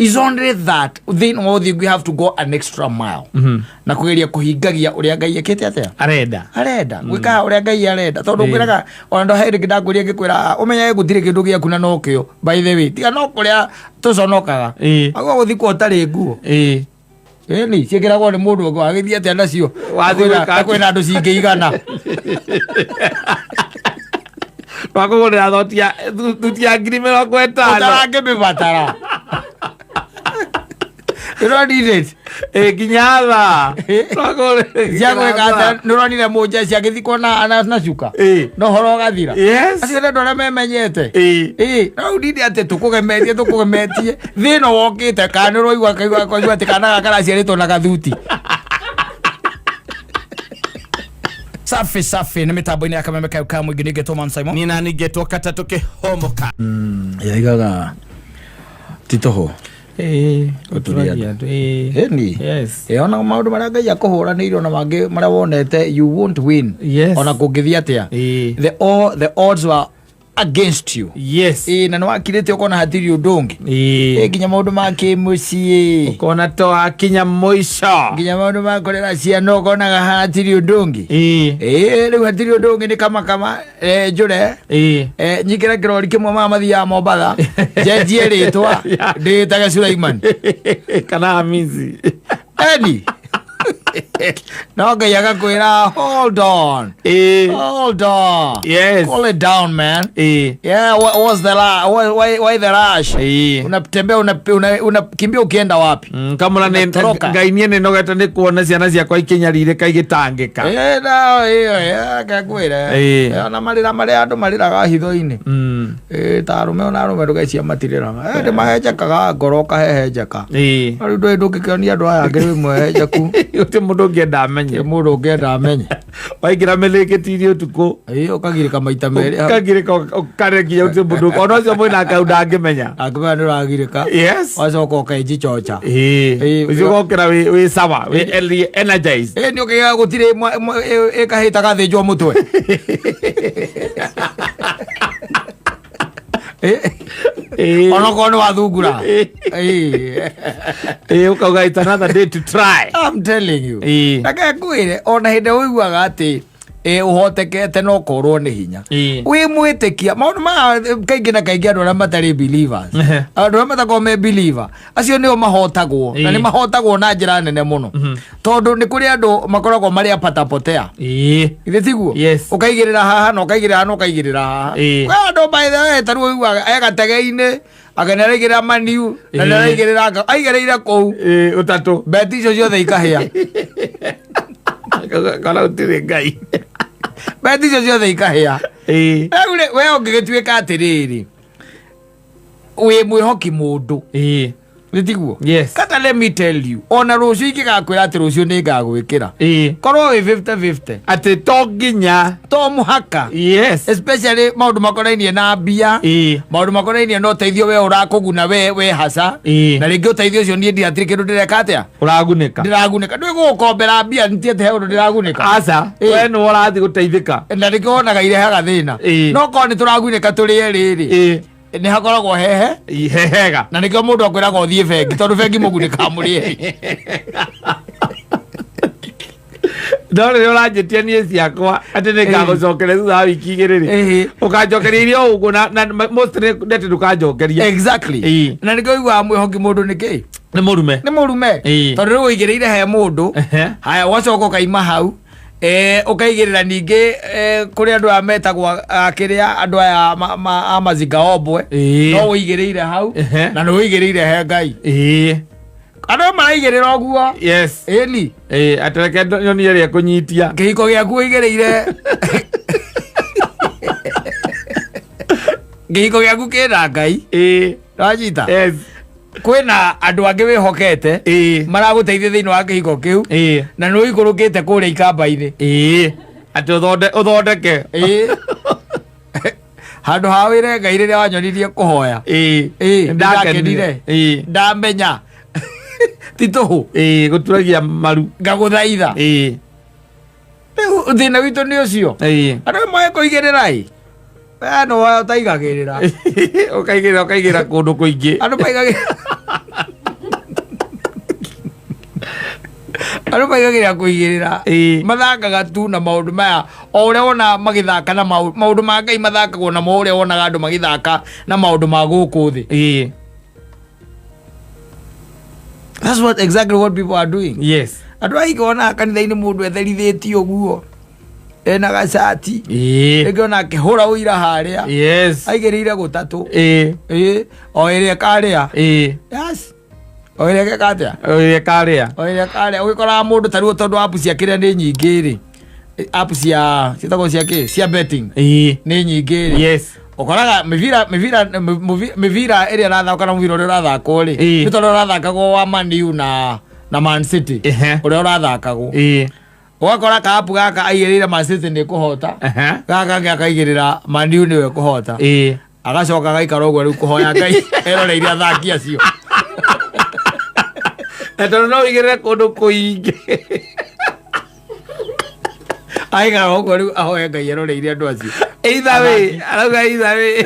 Is only that thĩinĩ wa ũthingu you have to go an extra mile na kũgeria kũhingagia ũrĩa Ngai ekĩte atĩa Arenda. Arenda gwĩkaga ũrĩa Ngai arenda, tondũ ngwĩraga ona ndo hĩndĩ ndakwĩria ngĩkwĩra ũmenyage gũtirĩ kĩndũ gĩaku na nokĩo, by the way, tiga no kũrĩa tũconokaga. Agwa gũthikwo ũtarĩ nguo. Ĩni ciĩkĩragwo nĩ mũndũ ũngĩ, wagĩthiĩ atĩa nacio? Wathiĩ gwĩka Ta kwĩna andũ cingĩigana. Wakũgũrĩra thuti ya 50,000. Ũtarangĩmĩbatara. You don't need it. Nginya thaa. Cia gwĩka atĩa? Nĩũronire mũnjeci agĩthikwo na cuka no horo ũgathira. Acio nĩ andũ arĩa memenyete. Ĩĩ, no rĩu ndinde atĩ tũkũgemetie tũkũgemetie thĩna wokĩte, kana nĩ ũraigua kaigua kaigua atĩ kana gaka karaciarĩtwo na gathuti. Safi safi, nĩ mĩtambo-inĩ ya Kameme kayo ka mũingĩ, nĩngetwo Man Simon. Nina ningetwo katatũ kĩhomoka. Yaigaga ti tũhũ. Gũturia andũ. Ĩĩ. Ĩni. Yes. Ĩ, ona maũndũ marĩa Ngai akũhũranĩire, ona mangĩ marĩa wonete you won't win. Ona kũngĩthiĩ atĩa, the odds were against you. Ĩ, na nĩ wakirĩte ũkona hatirĩ ũndũ ũngĩ. Ĩ, nginya maũndũ ma kĩmũciĩ. Ũkona to wakinya mũico. Nginya maũndũ ma kũrera ciana ũkonaga hatirĩ ũndũ ũngĩ. Ĩ, rĩu hatirĩ ũndũ ũngĩ, nĩ kama kama njũre. Nyingĩre kĩrori kĩmwe maya mathiaga Mombatha, njenjie rĩtwa, ndĩĩtage Sulaiman kana Hamisi. Eni no Ngai agakwĩra, "Hold on." "Hold on." "Cool it down, man." Yeah, what was the la why the rush? Unatembea, unakimbia ukienda wapi? Kamũra nĩ Unatoroka. Ngai niĩ nĩ nogete nĩ kuona ciana ciakwa ikĩnyarirĩka igĩtangĩka. Eh, no, ĩyo, eh, ngakwĩra. Ona marĩra marĩa andũ marĩraga hitho-inĩ. Ta arũme, ona arũme ndũgecia matirĩraga. Nĩ mahenjekaga ngoro, ũkahehenjeka. No rĩu ndũĩ ndũngĩkĩonia andũ aya angĩ wĩ mũhehenjeku. Gũtirĩ mũndũ ũngĩenda amenye. Mũndũ ũngĩenda amenye. Waingĩra mĩrĩngĩti-inĩ ũtukũ. Ĩ, ũkagirĩka maita merĩ hau. Ũkagirĩka ũkarĩa nginya gũtirĩ mũndũ ona ũcio mwĩna kau ndangĩmenya. Angĩmenya nĩ ũragirĩka. Wacoka ũkenjichocha. Ũcio ũgokĩra wĩ sawa, wĩ energized. Ĩ, nĩ ũkĩgĩa gũtirĩ ĩkahĩta gathĩnjwo mũtwe. Onokorwo nĩ wathungura. Ĩĩ, ũkauga it's another day to try. I'm telling you. Reke ngwĩre, ona hĩndĩ ĩrĩa ũiguaga atĩ ũhotekete no korwo nĩ hinya wĩ mwĩtĩkia, maũndũ maya kaingĩ na kaingĩ andũ arĩa matarĩ believers, andũ arĩa matakoragwo me believer, acio nĩo mahotagwo na nĩ mahotagwo na njĩra nene mũno, tondũ nĩ kũrĩ andũ makoragwo marĩ apatapotea. Githĩ tiguo? Yes. Ũkaigĩrĩra haha na ũkaigĩrĩra haha na ũkaigĩrĩra haha. Kwĩ andũ, by the way, tarĩu ũiguaga e gatege-inĩ anga nĩ araigĩrĩra maniu na nĩ araigĩrĩra anga aigĩrĩire kũu. Ĩĩ, ũtatũ. Beti icio ciothe ikahĩa. Kana gũtirĩ Ngai. Beti icio ciothe ikahĩa. Rĩu rĩ, we ũngĩgĩtuĩka atĩrĩrĩ wĩ mwĩhoki mũndũ, nĩ tiguo? Yes. Kata let me tell you, ona rũciũ ingĩgakwĩra atĩ rũciũ nĩ ngagwĩkĩra, korwo wĩ 50-50. Atĩ to nginya. To mũhaka. Especially maũndũ makonainie na mbia, maũndũ makonainie na ũteithio we ũrakũguna we haca. Na rĩngĩ ũteithio ũcio niĩ ndihatirĩ kĩndũ ndĩreka atĩa. Ũragunĩka. Ndĩragunĩka, ndwĩ gũgũkombera mbia ntiĩte he ũndũ ndĩragunĩka. Aca. We nĩwe ũrathiĩ gũteithĩka. Na nĩkĩo wonaga irehaga thĩna. No korwo nĩ tũragunĩka tũrĩ erĩ rĩ, nĩ hakoragwo hehe. Hehega. Na nĩkĩo mũndũ akwĩraga ũthiĩ bengi, tondũ bengi mũgunĩkaga mũrĩ erĩ. No rĩrĩa ũranjĩtia niĩ ciakwa atĩ nĩ ngagũcokeria thutha wa wiki 2 rĩ, ũkanjokeria iria o ũguo na mostly nĩ atĩ ndũkanjokeria. Na nĩkĩo ũiguaga mwĩhoki mũndũ nĩ kĩ? Nĩ mũrume. Nĩ mũrume. Tondũ rĩu ũigĩrĩire he mũndũ. Haya, ũgacoka ũkaima hau, ũkaigĩrĩra ningĩ kũrĩ andũ aya metagwo kĩrĩa andũ aya a mazinga ombwe. No ũigĩrĩire hau. Na nĩ ũigĩrĩire he Ngai. Andũ aya maraigĩrĩra ũguo. Ĩni. Ĩĩ, atĩ reke nyonie ĩrĩa ĩkũnyitia. Kĩhiko gĩaku ũigĩrĩire, kĩhiko gĩaku kĩna Ngai. Wanyita? Yes. Kwĩna andũ angĩ wĩhokete maragũteithia thĩinĩ wa kĩhiko kĩu. Na nĩ ũikũrũkĩte kũrĩa ikamba-inĩ. Atĩ ũthondeke. Ĩĩ, handũ ha wĩre Ngai rĩrĩa wanyonirie kũhoya. Ĩĩ, Nĩndakenire. nĩndakenire. Ndamenya ti tũhũ. Ĩĩ, gũturagia maru. Ngagũthaitha. Rĩu thĩna witũ nĩ ũcio. Andũ amwe kũigĩrĩra ĩ we no ũtaigagĩrĩra. Ũkaigĩrĩra kũndũ kũingĩ. Andũ maigagĩrĩra. Andũ maigagĩrĩra kũigĩrĩra. Mathakaga tu na maũndũ maya o ũrĩa wona magĩthaka na maũndũ ma Ngai mathakagwo namo ũrĩa wonaga andũ magĩthaka na maũndũ ma gũkũ thĩ. That's what exactly what people are doing. Andũ aingĩ wonaga kanitha-inĩ mũndũ etherithĩtie ũguo ena gacati, rĩngĩ ona akĩhũra ũira harĩa, aigĩrĩire gũtatũ. Ĩĩ, o ĩrĩa ĩkarĩa. Yes, o ĩrĩa ĩgeka atĩa? Ĩrĩa karĩa. O ĩrĩa ĩkarĩa. Ũgĩkoraga mũndũ ta rĩu tondũ app cia kĩrĩa nĩ nyingĩ rĩ, app cia ciĩtagwo cia kĩ, cia betting, nĩ nyingĩ rĩ, ũkoraga mĩbira ĩrĩa ĩrathakwo kana mũbira ũrĩa ũrathakwo rĩ, nĩ tondũ ũrathakagwo wa Man U na Man City, ũrĩa ũrathakagwo, ũgakora kaapu gaka aigĩrĩire Man City nĩ kũhota, gaka kangĩ akaigĩrĩra Man U nĩwe kũhota, agacoka agaikara ũguo rĩu kũhoya Ngai eroreire athaki acio. Na tondũ no ũigĩrĩre kũndũ kũingĩ. Aikara ũguo rĩu ahoe Ngai eroreire andũ acio. Either way, arauga either way.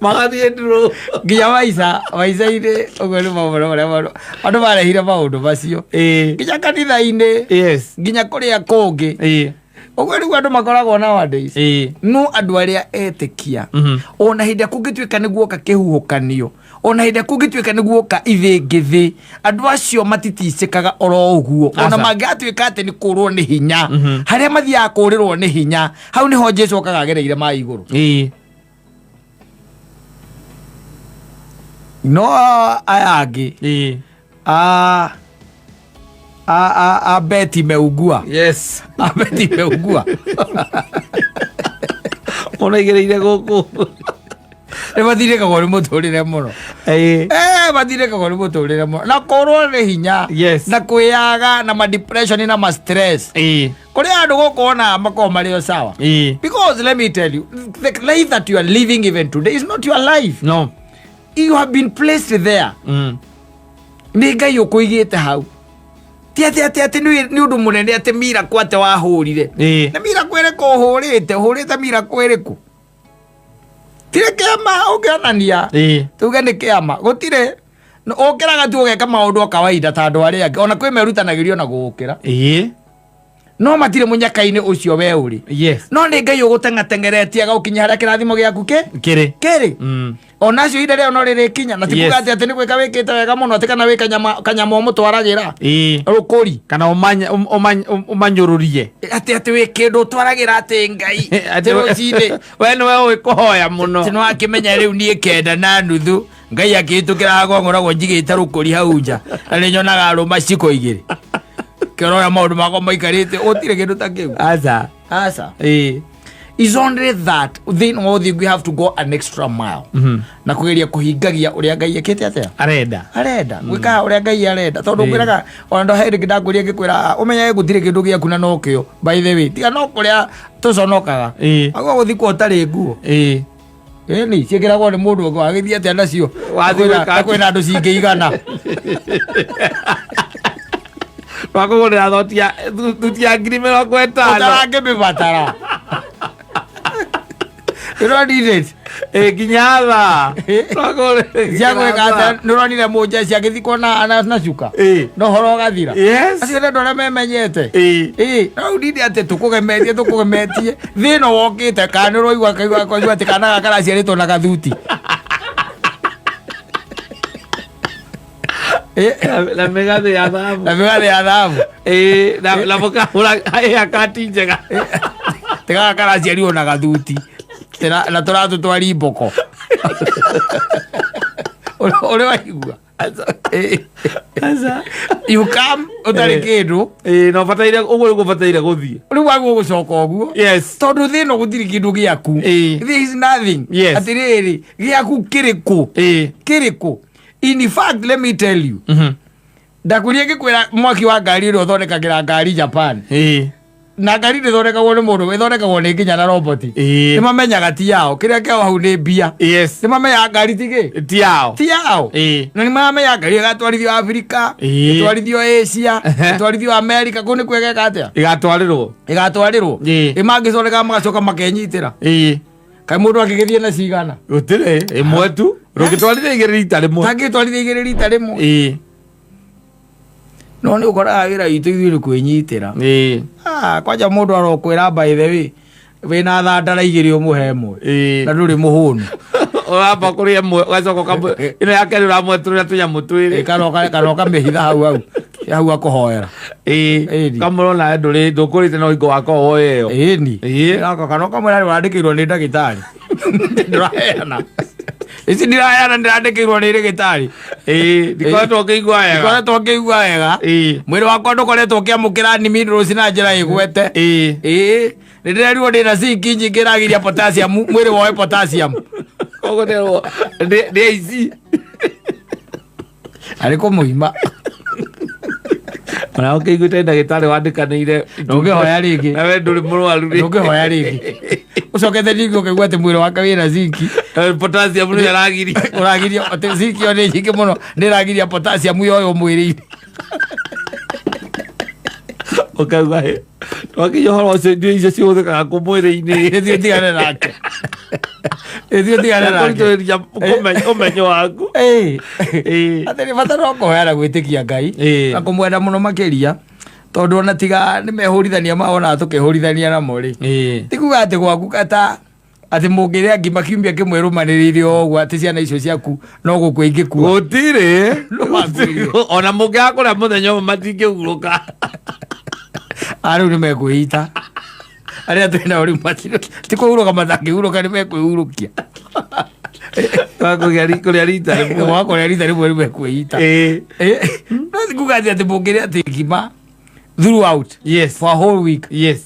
Magathiĩ draw. Nginya maica maica-inĩ ũguo nĩ maũndũ marĩa andũ marehire maũndũ macio, nginya kanitha-inĩ, nginya kũrĩa kũngĩ. Ũguo nĩguo andũ makoragwo nowadays. No andũ arĩa etĩkia, ona hĩndĩ ĩrĩa kũngĩtuĩka nĩ guoka kĩhuhũkanio, ona hĩndĩ ĩrĩa kũngĩtuĩka nĩ guoka ithĩngĩthĩ, andũ acio matiticĩkaga oro ũguo. Ona mangĩgatuĩka atĩ nĩ kũrwo nĩ hinya, harĩa mathiaga kũrĩrwo nĩ hinya, hau nĩho Jesu okaga agereire maĩ igũrũ. No aya angĩ, a beti meugua, a beti meugua. Mũno igĩrĩire gũkũ. Nĩ mathirĩkagwo nĩ mũtũrĩre mũno. Mathirĩkagwo nĩ mũtũrĩre mũno na kũrwo nĩ hinya, na kwĩyaga na ma depression na ma stress. Kũrĩ andũ gũkũ ona makoragwo marĩ o sawa, because let me tell you, the life that you are living even today is not your life. No. You have been placed there. Nĩ Ngai ũkũigĩte hau, ti atĩ nĩ ũndũ mũnene atĩ miracle atĩ wahũrire. Na miracle ĩrĩkũ ũhũrĩte? Ũhũrĩte miracle ĩrĩkũ? Tirĩ kĩama ũngĩonania, tuge nĩ kĩama. Gũtirĩ. Ũkĩraga tu ũgeka maũndũ o kawaida ta andũ arĩa angĩ, ona kwĩ merutanagĩrio na gũũkĩra, no matirĩ mũnyaka-inĩ ũcio we ũrĩ. No nĩ Ngai ũgũteng'ateng'eretie agagũkinyia harĩa kĩrathimo gĩaku kĩ Kĩrĩ. Kĩrĩ. Ona acio ihinda rĩao no rĩrĩkinya, na ti kuga atĩ nĩ gwĩka wĩkĩte wega mũno, atĩ kana wĩ kanyama ũmũtwaragĩra rũkũri. Kana ũmanyũrũrie. Atĩ wĩ kĩndũ ũtwaragĩra atĩ Ngai atĩ rũcinĩ. We nĩwe ũĩ kũhoya mũno. Atĩ nĩwakĩmenya rĩu niĩ 9:30 Ngai akĩhĩtũkĩra hakwa ngoragwo njigĩte rũkũri hau nja na nĩ nyonaga arũma ciko igĩrĩ kĩrora maũndũ makwa maikarĩte, gũtirĩ kĩndũ ta kĩu. Aca. Aca. Is only that thĩinĩ wa ũthingu you have to go an extra mile na kũgeria kũhingagia ũrĩa Ngai ekĩte atĩa? Arenda. Arenda gwĩkaga ũrĩa Ngai arenda, tondũ ngwĩraga ona ndo hĩndĩ ndakũria ngĩkwĩra ũmenyage gũtirĩ kĩndũ gĩaku na nokĩo, by the way, tiga no kũrĩa tũconokaga. Agwo gũthikwo ũtarĩ nguo. Ĩni ciĩkĩragwo nĩ mũndũ ũngĩ, wagĩthiĩ atĩa nacio? Wathiĩ gwĩka Ta kwĩna andũ cingĩigana. Twakũgũrĩra thuti ya 50,000. Ũtarangĩmĩbatara. You don't need it. Nginya thaa. Cia gwĩka atĩa? Nĩ ũronire mũnjeci agĩthikwo na cuka no horo ũgathira? Acio nĩ andũ arĩa memenyete. Ĩĩ, no rĩu ndinde atĩ tũkũgemetie thĩna wokĩte, kana nĩ ũroigua kaigua kaigua atĩ kana gaka karaciarĩtwo na gathuti. Na mĩgathĩ ya thahabu. Na mĩgathĩ ya thahabu. Na mũkahũra haircut njega. Tigaga karaciarirwo na gathuti na tũratũ twa rimboko ũrĩ waigua. Aca. You come ũtarĩ kĩndũ. Ĩĩ, na ũbataire ũguo nĩguo ũbataire gũthiĩ. Rĩu waguo gũcoka ũguo, tondũ thĩ ĩno gũtirĩ kĩndũ gĩaku. There is nothing. Atĩrĩrĩ, gĩaku kĩrĩkũ? Kĩrĩkũ? In fact, let me tell you, ndakũria ngĩkwĩra mwaki wa ngari ũrĩa ũthondekagĩra ngari Japan, na ngari ndĩthondekagwo nĩ mũndũ, ĩthondekagwo nĩ nginya na roboti. Nĩ mamenyaga ti yao, kĩrĩa kĩao hau nĩ mbia. Nĩ mamenyaga ngari ti gĩ Ti yao. Ti yao. Na nĩ maramenya ngari ĩgatwarithio Afrika, ĩtwarithio Asia, ĩtwarithio America, kũu nĩ kwegeka atĩa? Ĩgatwarĩrwo. Ĩgatwarĩrwo. Ĩ mangĩthondeka magacoka makenyitĩra. Kaĩ mũndũ angĩgĩthiĩ na cigana? Gũtirĩ, ĩmwe tu. Ndũngĩtwarithia igĩrĩ rita rĩmwe. Tangĩtwarithia igĩrĩ rita rĩmwe. No nĩ ũkoraga wĩra witũ ithuĩ nĩ kwĩnyitĩra. Ĩĩ. Ah, kwanja mũndũ arokwĩra by the way wĩna thandara igĩrĩ ũmũhe ĩmwe Ĩĩ. na ndũrĩ mũhũnu. Ũramba kũrĩa ĩmwe ũgacoka ũkamwe ĩno ya kerĩ ũramwetũrĩra tũnyamũ twĩrĩ. Kana ũkamĩhitha hau hau hau akũhoera. Ĩĩ. Ĩni. Kamũrona nawe ndũrĩ ndũkũrĩte no hingo wakwa woe ĩyo. Ĩni. Ĩĩ. Kana ũkamwĩra nĩ ũrandĩkĩirwo nĩ ndagĩtarĩ. Ndũraheana. Ici ndiraheana ndĩrandĩkĩirwo nĩ ndagĩtarĩ. Ĩĩ. Ndikoretwo ngĩigua wega. Ndikoretwo ngĩigua wega. Ĩĩ. Mwĩrĩ wakwa ndũkoretwo ũkĩamũkĩra minerals na njĩra ĩgwete. Ĩĩ. Ĩĩ. Nĩ ndĩrerirwo ndĩna zinc nyingĩ ĩragiria potassium mwĩrĩ woe potassium. Koguo nderwo ndĩ aici. Arĩ kũmũima. Ona ũkĩiguĩte ndagĩtarĩ wandĩkanĩire. Ndũngĩhoya rĩngĩ. Na we ndũrĩ mũrwaru rĩ. Ndũngĩhoya rĩngĩ. Ũcokete ningĩ ũkaigua atĩ mwĩrĩ wake wĩna zinc. Potassium nĩ ĩragiria. Ũragiria atĩ zinc ĩyo nĩ nyingĩ mũno nĩ ĩragiria potassium yoywo mwĩrĩ-inĩ. Ũkauga hĩ. Twakinya ũhoro ũcio indo icio cihũthĩkaga kũ mwĩrĩ-inĩ. Ithuĩ tigane nake. Ithuĩ tigane nake. Kũritũhĩria ũmenyo waku. Ĩĩ. Ĩĩ. Atĩ nĩ bata no kũhoya na gwĩtĩkia Ngai Ĩĩ. na kũmwenda mũno makĩria tondũ ona tiga nĩ mehũrithania maonaga tũkĩhũrithania namo rĩ. Ĩĩ. Ti kuga atĩ gwaku kata atĩ mũngĩrĩa ngima kiumia kĩmwe rũmanĩrĩire o ũguo atĩ ciana icio ciaku no gũkua ingĩkua. Gũtirĩ. Nĩwakuire. Ona mũngĩaga kũrĩa mũthenya ũmwe matingĩhurũka. A rĩu nĩ mekwĩita. Arĩa twĩ nao rĩu matirĩ ti kũhurũka matangĩhurũka nĩ mekwĩhurũkia. Kũrĩa kũrĩa rita rĩmwe. Gwa kũrĩa rita rĩmwe rĩu mekwĩita. Ĩĩ. No ti kuga atĩ atĩ mũngĩrĩa atĩ ngima throughout Yes. for a whole week Yes.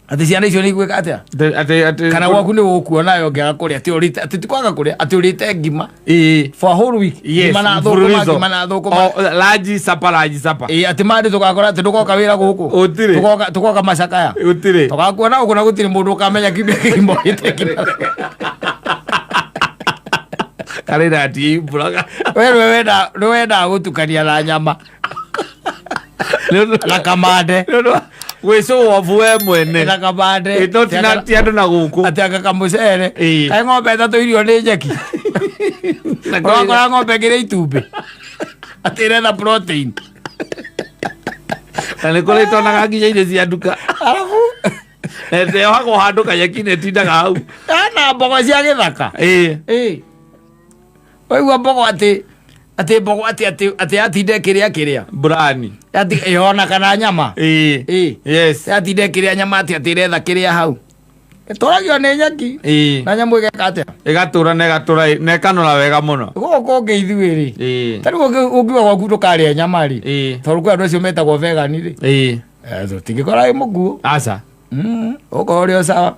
atĩ ciana icio nĩ igwĩka atĩa? Atĩ atĩ Kana gwaku nĩ gũkuona nayo ũngĩaga kũrĩa atĩ ũrĩte atĩ ti kwaga kũrĩa atĩ ũrĩte ngima Ĩĩ. for a whole week. Yes. Ngima na thũkũma Mfululizo. ngima na thũkũma. O, lanji sapa lanji sapa. Ĩĩ atĩ mandi tũgakora atĩ ndũgoka wĩra gũkũ. Gũtirĩ. Tũgoka tũgoka macakaya. Gũtirĩ. Tũgakuona gũkũ na gũtirĩ mũndũ ũkamenya kiumia kĩgima ũrĩte ngima. Karĩ rati imbũraga. We nĩ wendaga gũtukania na nyama na kamande Nĩ ũndũ wa gwĩcũobu we mwene. na kamande. Ĩ, no ti andũ na gũkũ. Atĩ anga kamũcere. Ĩĩ. Kaĩ ng'ombe ĩtatũ irio nĩ nyeki. Na Ũrakora ng'ombe ĩngĩrĩa itumbĩ. Atĩ ĩretha protein. Na nĩ kũrĩ itonaga nginya irio cia nduka. Arabu Na yohagwo handũ kanyeki-inĩ ĩtindaga hau. na mbogo cia gĩthaka. Ĩĩ. Ĩĩ. Waigua mbogo atĩ atĩ mbogo atĩ atĩ atĩ yatinda ĩkĩrĩa kĩrĩa. Brani. Yati ĩhona kana nyama. Ĩĩ. Ĩĩ. Yes. Yatinda ĩkĩrĩa nyama atĩ atĩ ĩretha kĩrĩa hau. Ĩtũragio nĩ nyeki. Ĩĩ. Na nyamũ ĩgeka atĩa? Ĩgatũra na ĩgatũra na ĩkanora wega mũno. Gũkũ ũngĩ ithuĩ rĩ. Ĩĩ. Ta rĩu ũngiuga gwaku ndũkarĩa nyama rĩ. Ĩĩ. Tondũ kwĩ andũ acio metagwo vegan rĩ. Ĩĩ. Tũtingĩkora wĩ mũkuũ. Aca. Ũkorwo ũrĩ o sawa.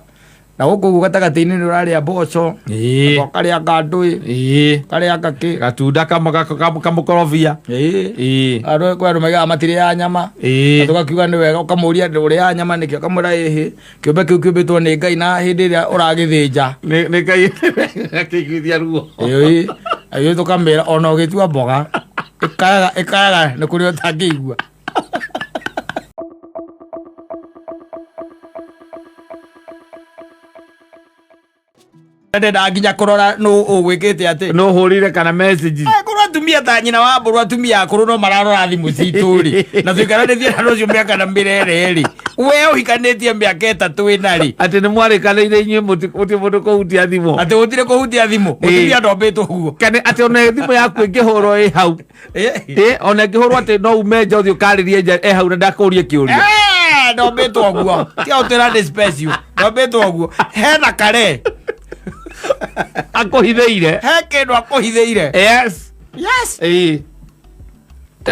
Na gũkũ ũguo gatagatĩ-inĩ nĩ ũrarĩa mboco. Ĩĩ. Ũkarĩa ngandũĩ. Ĩĩ. Ũkarĩa ngakĩ. Gatunda kamũkorobia. Ĩĩ. Ĩĩ. Andũ kwĩ andũ maigaga matirĩaga nyama. Ĩĩ. Tũgakiuga nĩ wega ũkamũria ũrĩaga nyama nĩkĩ ũkamwĩra ĩhĩ kĩũmbe kĩu kĩũmbĩtwo nĩ Ngai na hĩndĩ ĩrĩa ũragĩthĩnja. Nĩ Ngai akĩiguithia ruo. Ĩĩ. Ithuĩ tũkamĩra ona ũgĩtua mboga ĩkayaga ĩkayaga nĩ kũrĩa ũtangĩigua. Ndendaga nginya kũrora nũ ũgwĩkĩte atĩ. No ũhũrire kana message. Korwo atumia ta nyina wa mbũrũ atumia akũrũ no mararora thimũ citũ rĩ na tũikaranĩtie na ũcio mĩaka na mĩrere rĩ we ũhikanĩtie mĩaka ĩtatũ ĩna rĩ Atĩ nĩ mwarĩkanĩire inyuĩ mũtirĩ mũndũ kũhutia thimũ. atĩ gũtirĩ kũhutia thimũ mũtumia ndombĩtwo ũguo. Kana atĩ ona thimũ yaku ĩngĩhũrwo ĩ hau. Ĩ ona ĩngĩhũrwo atĩ no ume nja ũthiĩ ũkarĩrie nja ĩ hau na ndakũrie kĩũria. Ndombĩtwo ũguo tiga gũtwĩra nĩ special ndombĩtwo ũguo hena kare Akũhithĩire. he kĩndũ akũhithĩire. Yes. Yes. Ĩĩ.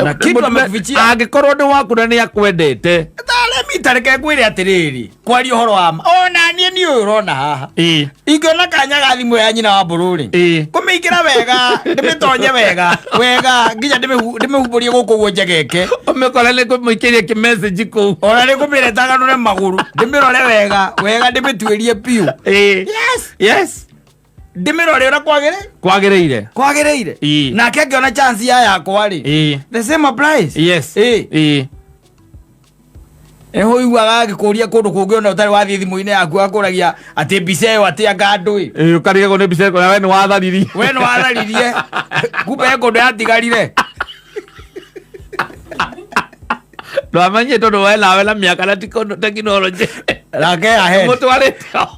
Na kitu amekufichia. Angĩkorwo nĩ waku na nĩ akwendete. Taremita reke ngwĩre atĩrĩrĩ kwaria ũhoro wa ma ona niĩ niĩ ũyũ ũrona haha Ĩĩ. ingĩona kanya ga thimũ ya nyina wa mbũrũ rĩ Ĩĩ. kũmĩingĩra wega ndĩmĩtonye wega wega nginya ndĩmĩhumbũrie gũkũ ũguo njegeke Ũmĩkore nĩ kũmũikĩria kĩmessage kũu. ona nĩ kũmĩreta ganũre magũrũ ndĩmĩrore wega wega ndĩmĩtuĩrie biũ. Ĩĩ. Yes. Yes. Ndĩmĩrore ũrĩa kwagĩrĩire. Kwagĩrĩire. Kwagĩrĩire. Ĩĩ. Nake angĩona chance ya yakwa rĩ. Ĩĩ. The same applies. Yes. Ĩĩ. Ĩĩ. Nĩho ũiguaga agĩkũria kũndũ kũngĩ ona ũtarĩ wathiĩ thimũ-inĩ yaku akũragia atĩ mbica ĩyo atĩ anga ndũĩ. Ĩĩ ũkarigagwo nĩ mbica ĩyo we nĩ watharirie. We nĩ watharirie. Kumbe he kũndũ yatigarire. Ndwamenyire tondũ we nawe na mĩaka na tekinoronjĩ. Nake ahead. Mũtwarĩte.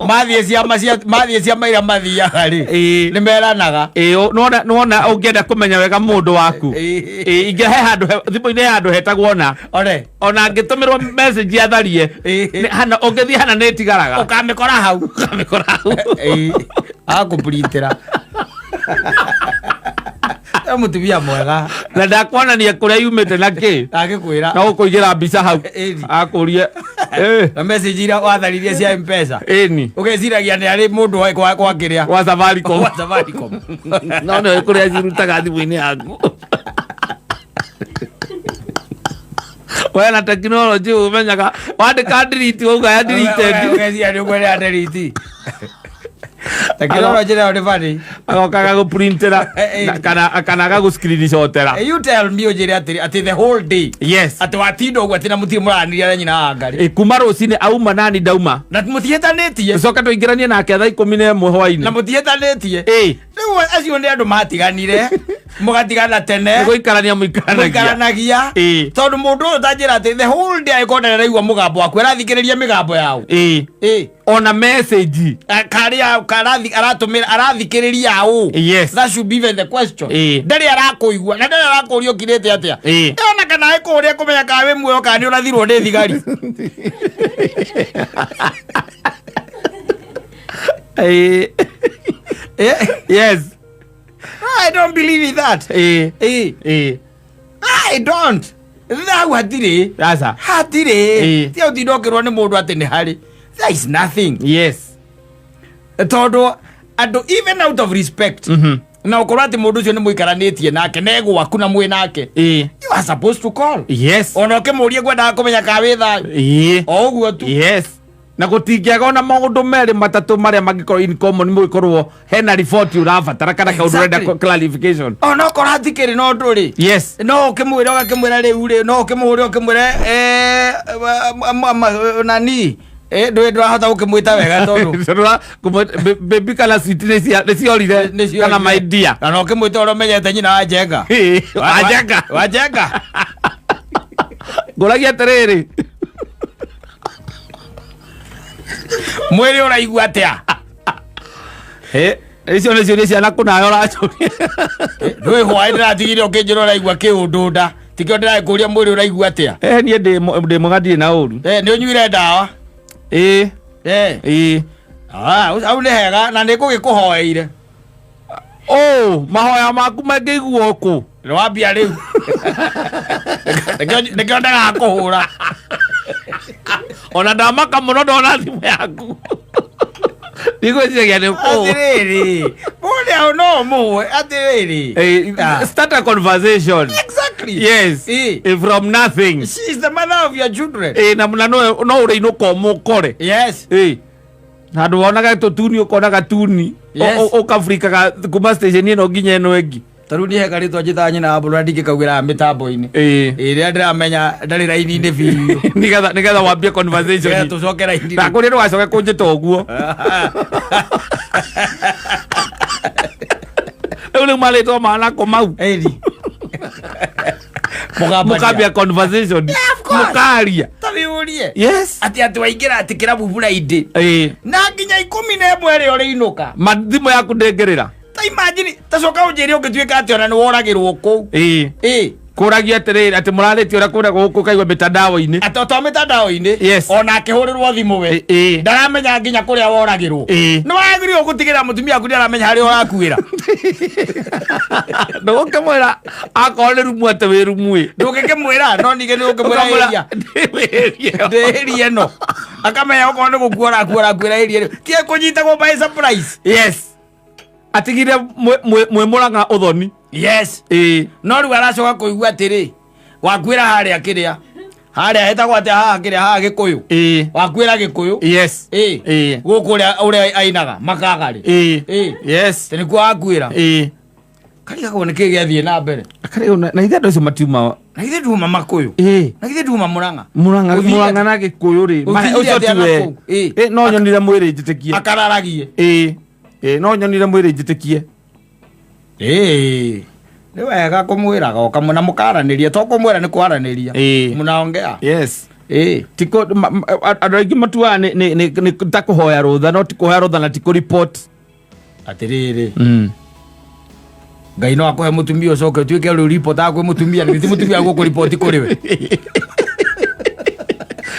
Mathiĩ ciama cia mathiĩ ciama iria mathiaga rĩ, Ĩĩ. nĩ meranaga. Ĩĩ, nĩwona nĩwona ũngĩenda kũmenya wega mũndũ waku. Ĩĩ. Ĩĩ, ingĩ he handũ thimũ-inĩ he handũ hetagwo ona. Ore. Ona angĩtũmĩrwo message atharie. Ĩĩ. Hana ũngĩthiĩ hana nĩ ĩtigaraga. Ũkamĩkora hau. Ũkamĩkora hau. Ĩĩ. Agakũpurintĩra. Nĩ mũtumia mwega. Na ndakuonania kũrĩa yumĩte na kĩ. Agĩkwĩra. No gũkũigĩra mbica hau. Ĩni. Akũrie. Ĩĩ. Na message iria watharirie cia M-Pesa. Ĩni. Ũgeciragia nĩ arĩ mũndũ wa kwa kĩrĩa. Wa Safaricom. Wa Safaricom. No nĩ kũrĩa cirutaga thimũ-inĩ yaku. We na tekinoronjĩ ũmenyaga wandĩka delete wauga ya deleted. Ũgeciria nĩ ũkwenda delete. Tekinoronjĩ nayo nĩ funny. Agoka agagũprintĩra kana kana agagũ-screenshotera. You tell me ũnjĩre atĩrĩ atĩ the whole day. Yes. Atĩ watinda ũguo atĩ na mũtirĩ mũranĩria na nyina wa Ngarĩ. Ĩ, kuma rũcinĩ auma nani ndauma. Na mũtiĩtanĩtie. Tũcoke tũingĩranie nake thaa 11 hwainĩ. Na mũtiĩtanĩtie. Ĩ. Rĩu acio nĩ andũ matiganire. Mũgatigana tene. Nĩ gũikarania mũikaranagia. Mũikaranagia. Ĩ. Tondũ mũndũ ũyũ tanjĩra atĩ the whole day angĩkorwo ndaraigua mũgambo waku arathikĩrĩria mĩgambo yao. Ĩ. Ĩ. Ona message. Karĩa karathi aratũmĩra arathikĩrĩria ũ. Yes. That should be even the question. Ĩ. Ndarĩ arakũigua na ndarĩ arakũria ũkirĩte atĩa. Ĩ. Ona kana ĩkũria kũmenya kana wĩ muoyo kana nĩ ũrathirwo nĩ thigari. Ĩ. Yes. I don't believe in that. Ĩ. Ĩ. Ĩ. I don't. Hau hatirĩ. Aca. Hatirĩ. Ĩ. Ti ũtinda ũkĩrwo nĩ mũndũ atĩ nĩ harĩ. There is nothing. Yes. Tondũ andũ even out of respect. Na ũkorwo atĩ mũndũ ũcio nĩ mũikaranĩtie nake na egwaku na mwĩ nake. Ĩ. You are supposed to call. Yes. Ona ũkĩmũrie ngwendaga kũmenya kana wĩ thayũ. Ĩ. O ũguo tu. Yes. Na gũtingĩaga ona maũndũ merĩ matatũ marĩa mangĩkorwo in common mũgĩkorwo hena riboti ũrabatara kana kaũndũ ũrenda Exactly. clarification. Ona okorwo hatikĩrĩ na ũndũ rĩ. Yes. No ũkĩmwĩra ũgakĩmwĩra rĩu rĩ no ũkĩmũhũre ũkĩmwĩre nani ndũĩ ndũrahota gũkĩmwĩta wega tondũ Baby kana sweet nĩ ciorire Nĩ kana ciorire. my dear. Na no ũkĩmwĩta ũrĩa ũmenyete nyina wa Njenga. Ĩ, wa Njenga. Wa Njenga. Ngũragia atĩrĩrĩ. Mwĩrĩ ũraigua atĩa? Ĩ, icio nĩ ciũria cia nakũ nawe ũracũria. Ndũĩ hwaĩ ndĩratigire ũkĩnjĩra ũraigua kĩũndũ nda. Tikĩo ndĩrakũria mwĩrĩ ũraigua atĩa? Niĩ ndĩ mwega ndirĩ na ũru. Nĩ ũnyuire ndawa? Ĩ. Ĩ. Hau nĩ hega na nĩ ngũgĩkũhoeire. Oh, mahoya maku mangĩiguo kũ? Nĩ wambia rĩu. Nĩkĩo ndendaga kũhũra. Ona ndamaka mũno ndona thimũ yaku. Ndigwĩciragia nĩ kũ. Atĩrĩrĩ, mũndũ hau no ũmũhũe, atĩrĩrĩ. Start a conversation. Exactly. Yes. From nothing. She is the mother of your children. Na no ũrĩinũka ũmũkore. Yes. Handũ wonaga tũtuni ũkona gatuni. Yes. Ũkafrikaga kuma station ĩno nginya ĩno ĩngĩ. Ta rĩu niĩ he karĩtwa njĩtaga nyina wa mbũrũ na ndingĩkaugĩra mĩtambo-inĩ. Ĩrĩa ndĩramenya ndarĩ raini-inĩ biũ. Nĩgetha wambie conversation. Nĩgetha tũcoke raini-inĩ. Ndakũria ndũgacoke kũnjĩta ũguo. Rĩu nĩ marĩtwa ma nako mau. Ĩni. Mũkambia conversation. Yeah, of course. Mũkaria. Ta wĩyũrie. Yes. Atĩ atĩ waingĩra atĩ kĩrabu Friday. Na nginya 11 ĩrĩa ũrĩinũka. Ma thimũ yaku ndĩngĩrĩra. Ta imagine, ta coka ũnjĩre ũngĩtuĩka atĩ ona nĩ woragĩrwo kũu. Kũragia atĩrĩrĩ, atĩ mũrarĩtie ũrĩa kũrĩa gũkũ kaigua mĩtandao-inĩ. Atĩ to mĩtandao-inĩ. Yes. Ona akĩhũrĩrwo thimũ we. Ndaramenya nginya kũrĩa woragĩrwo. Nĩ wagĩrĩirwo gũtigĩrĩra mũtumia waku nĩaramenya harĩa ũrakuĩra. Ndũgũkĩmwĩra akorwo nĩ rumu atĩ wĩ rumu ĩ. Ndũngĩkĩmwĩra, no ningĩ nĩ ũngĩmwĩra Ũkamwĩra, area. Ndĩ area. Ndĩ area ĩno. Akamenya okorwo nĩ gũkua ũrakua, ũrakuĩra area ĩno. Ti ekũnyitagwo by surprise. Yes. Atigire mwĩ mũrang'a ũthoni. Yes. No rĩu aracoka kũigua atĩrĩ, wakuĩra harĩa kĩrĩa. Harĩa hetagwo atĩa haha kĩrĩa, haha Gĩkũyũ. Wakuĩra Gĩkũyũ. Yes. Gũkũ ũrĩa ainaga, makagarĩ. Yes. Tĩ nĩkuo wakuĩra. Karigagwo nĩ kĩĩ gĩathiĩ na mbere. Karigagwo na ithe andũ acio matiuma. Na ithe nduma Makũyũ. Na ithe nduma Mũrang'a. Mũrang'a, Ũthiire Mũrang'a na Gĩkũyũ rĩ. Ũthiire Ũcio atĩa na tiwe. kũu? No nyonire mwĩrĩ njĩtĩkie. Akararagie. No nyonire mwĩrĩ njĩtĩkie. Nĩ wega kũmwĩraga ũkamwe na mũkaranĩria, to kũmwĩra nĩ kwaranĩria. Mũnaongea. Yes. Ĩĩ. Tiko andũ aingĩ matuaga nĩ ta kũhoya rũtha, no ti kũhoya rũtha na ti kũ report. Atĩrĩrĩ, Ngai no akũhe mũtumia ũcoke ũtuĩke rĩu ripotaga kwĩ mũtumia, nĩ ti mũtumia gũkũripoti kũrĩ we.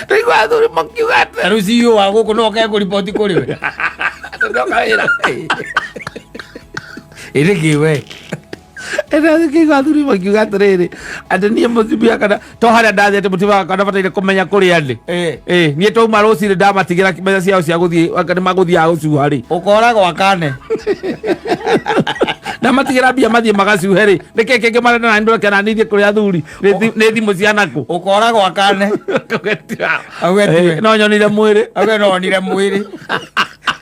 Tũigua athuri makiuga atĩ Ta rĩu CEO wa gũkũ no oke kũripoti kũrĩ we. Ndoka wĩra. Ĩrĩ kĩ we? Ĩndĩkĩigua athuri makiuga atĩrĩrĩ, atĩ niĩ mũtumia kana to harĩa ndathiĩte, mũtumia wakwa ndabataire kũmenya kũrĩa ndĩ. Ĩ niĩ twauma rũcinĩ ndamatigĩra mbeca ciao cia gũthiĩ, anga nĩ magũthiaga gũcuha rĩ. Ũkoragwo akane. Ndamatigĩra mbia mathiĩ magacuhe rĩ, nĩkĩ kĩngĩ marenda na ndũreke na niĩ thiĩ kũrĩ athuri? Nĩ thimũ cia nakũ? Ũkoragwo akane. Auge tiwe. No nyonire mwĩrĩ. Auge no onire mwĩrĩ.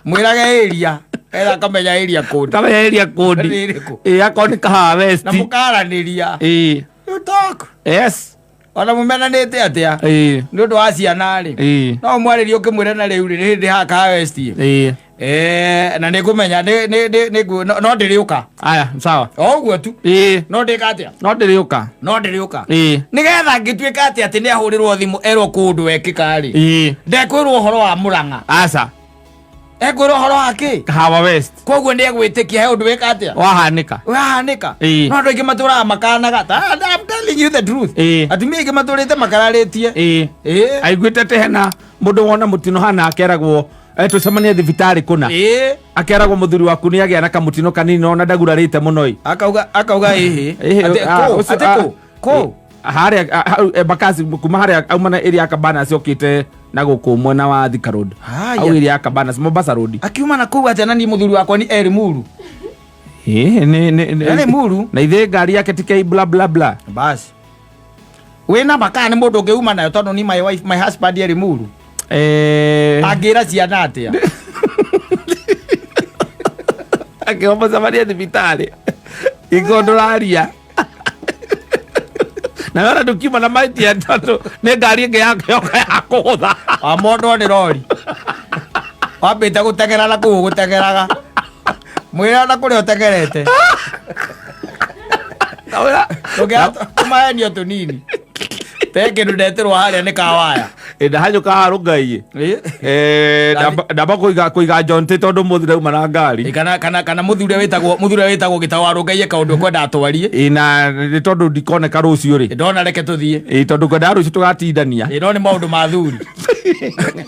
Mwĩrage area. Etha akamenya area code. Kamenya area code. Nĩ ĩrĩkũ? Ĩ akorwo nĩ Kahawa West. Na mũkaranĩria. Ĩ. You talk. Yes. Ona mũmenanĩte atĩa? Ĩ. Nĩ ũndũ wa ciana rĩ. Ĩ. No mwarĩrie ũkĩmwĩra na rĩu rĩ, nĩ hĩndĩ haha Kahawa West. Ĩ. Na nĩ ngũmenya no ndĩrĩũka. Aya, sawa. O ũguo tu. Ĩ. No ndĩka atĩa? No ndĩrĩũka. No ndĩrĩũka. Ĩ. Nĩgetha ngĩtuĩka atĩ atĩ nĩ ahũrĩrwo thimũ erwo kũndũ wekĩka rĩ. Ĩ. Ndekwĩrwo ũhoro wa Mũrang'a. Aca. Ekwĩrwo ũhoro wa kĩ? Kahawa West. Koguo nĩ egwĩtĩkia he ũndũ wĩka atĩa? Wahanĩka. Wahanĩka. Ĩ. No andũ aingĩ matũraga makanaga. I'm telling you the truth. Ĩ. Atumia aingĩ matũrĩte makararĩtie. Ĩ. Ĩ. Aiguĩte atĩ hena mũndũ wona mũtino hana akeragwo tũcemanie thibitarĩ kũna. Ĩ. Akeragwo mũthuri waku nĩ agĩa na kamũtino kanini no ona ndagurarĩte mũno ĩ. Akauga ĩhĩ. Ĩhĩ, Atĩ kũ? ũcio, Atĩ kũ? Kũ? Harĩa hau, Embakasi, kuma harĩa auma na area ya Cabanas okĩte na gũkũ mwena wa Thika Road. Haya. Hau area ya Cabanas, Mombasa Road. Akiuma na kũu atĩa na niĩ mũthuri wakwa ni Eri Muru. Ĩ, nĩ Eri Muru. Na ithe ngari yake ti K bla bla bla. Basi. Wĩna makaa nĩ mũndũ ũngĩuma nayo tondũ ni my wife, my husband Eri Muru. Angĩra ciana atĩa? Akĩoha mũcemania thibitarĩ. Ingo ndũraria. Na wona ndũkiuma na mahĩtia tondũ nĩ ngari ĩngĩ yake yoka ya kũgũtha. Wamondwo nĩ rori. Wambĩte gũteng'era na kũu ũgũteng'eraga. Mwĩre ona kũrĩa ũteng'erete. Tũmahenio tũnini. Te kĩndũ ndetĩrwo harĩa nĩ kawaya. Ndahanyũka haha rũngai. Ndamba kũiga John T tondũ mũthĩ ndauma na ngari. Kana mũthuri wĩtagwo Gĩtaũ wa Rũngai eka ũndũ ũkwenda atwarie. Ĩ, na nĩ tondũ ndikoneka rũciũ rĩ. Ndona reke tũthiĩ. Ĩ, tondũ ngwendaga rũciũ tũgatindania. Ĩ, no nĩ maũndũ ma thuri.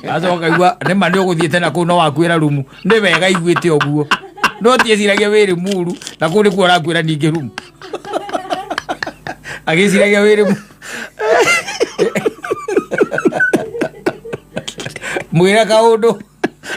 Acoka kaigua nĩ ma nĩ ũgũthiĩte na kũu no wakuĩra rumu. Nĩ wega iguĩte ũguo. No tieciragia wĩrĩ muru na kũu nĩkuo ũrakuĩra ningĩ rumu. Agĩciragia wĩrĩ muru. Mwĩre kaũndũ.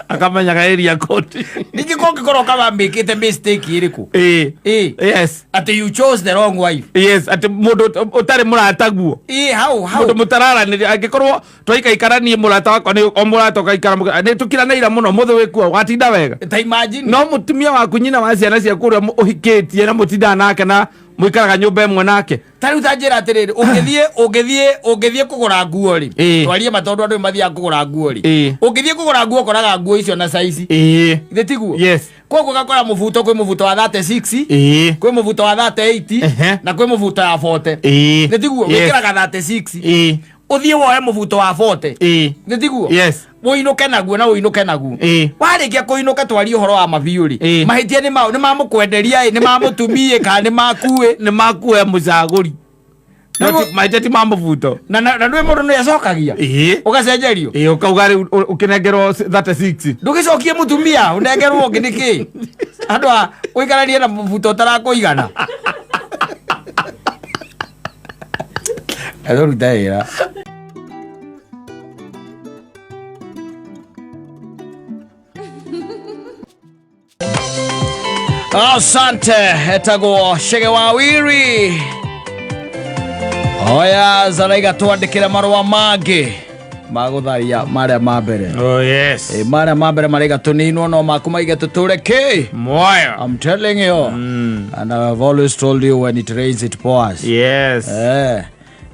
Akamenyaga area code. Ningĩ kũngĩkorwo kama mĩkĩte mistake ĩrĩkũ? Ĩ. Ĩ. Yes. Atĩ you chose the wrong wife. Yes, atĩ mũndũ ũtarĩ mũrataguo. Ĩ, how? Mũndũ mũtararanĩria, angĩkorwo twaikaikara niĩ mũrata wakwa nĩ o mũrata ũgaikara nĩ tũkiranĩira mũno mũthĩ wĩkuo watinda wega. Ta imagine. No mũtumia waku nyina wa ciana ciaku ũrĩa ũhikĩtie na mũtindaga nake na mũikaraga nyũmba ĩmwe nake. Ta rĩu ta njĩra atĩrĩrĩ, ũngĩthiĩ kũgũra nguo rĩ, twarie ma tondũ andũ nĩmathiaga kũgũra nguo rĩ. Ũngĩthiĩ kũgũra nguo ũkoraga nguo icio na size. Githĩ tiguo? Yes. Koguo ũgakora mũbuto, kwĩ mũbuto wa 36, kwĩ mũbuto wa 38, na kwĩ mũbuto ya 40. Githĩ tiguo? Yes. Wĩkĩraga 36. Ũthiĩ woe mũbuto wa 40. Githĩ tiguo? Yes. Ũinũke naguo na ũinũke naguo. Warĩkia kũinũka twarie ũhoro wa mabiũ rĩ. Mahĩtia nĩ ma, nĩ mamũkwenderia ĩ, nĩ mamũtumie kana nĩ maku ĩ? Nĩ maku we mũcagũri. No Nĩguo- mahĩtia ti ma mũbuto. Na ndũĩ mũndũ nĩ acokagia? Ũgacenjerio? Ũkauga rĩu ũkĩnengerwo 36. Ndũgĩcokie mũtumia, ũnengerwo ũngĩ nĩkĩ? Andũ a ũikaranie na mũbuto ũtarakũigana. Etũrute wĩra. Asante, etagwo Chege wa Wiri. Oya Zaraiga twandĩkĩre marũa mangĩ magũtharia marĩa ma mbere. Oh yes. Marĩa ma mbere maraiga tũninwo no maku maige tũtũre kĩ? Moyo. I'm telling you. And I've always told you when it rains it pours. Yes.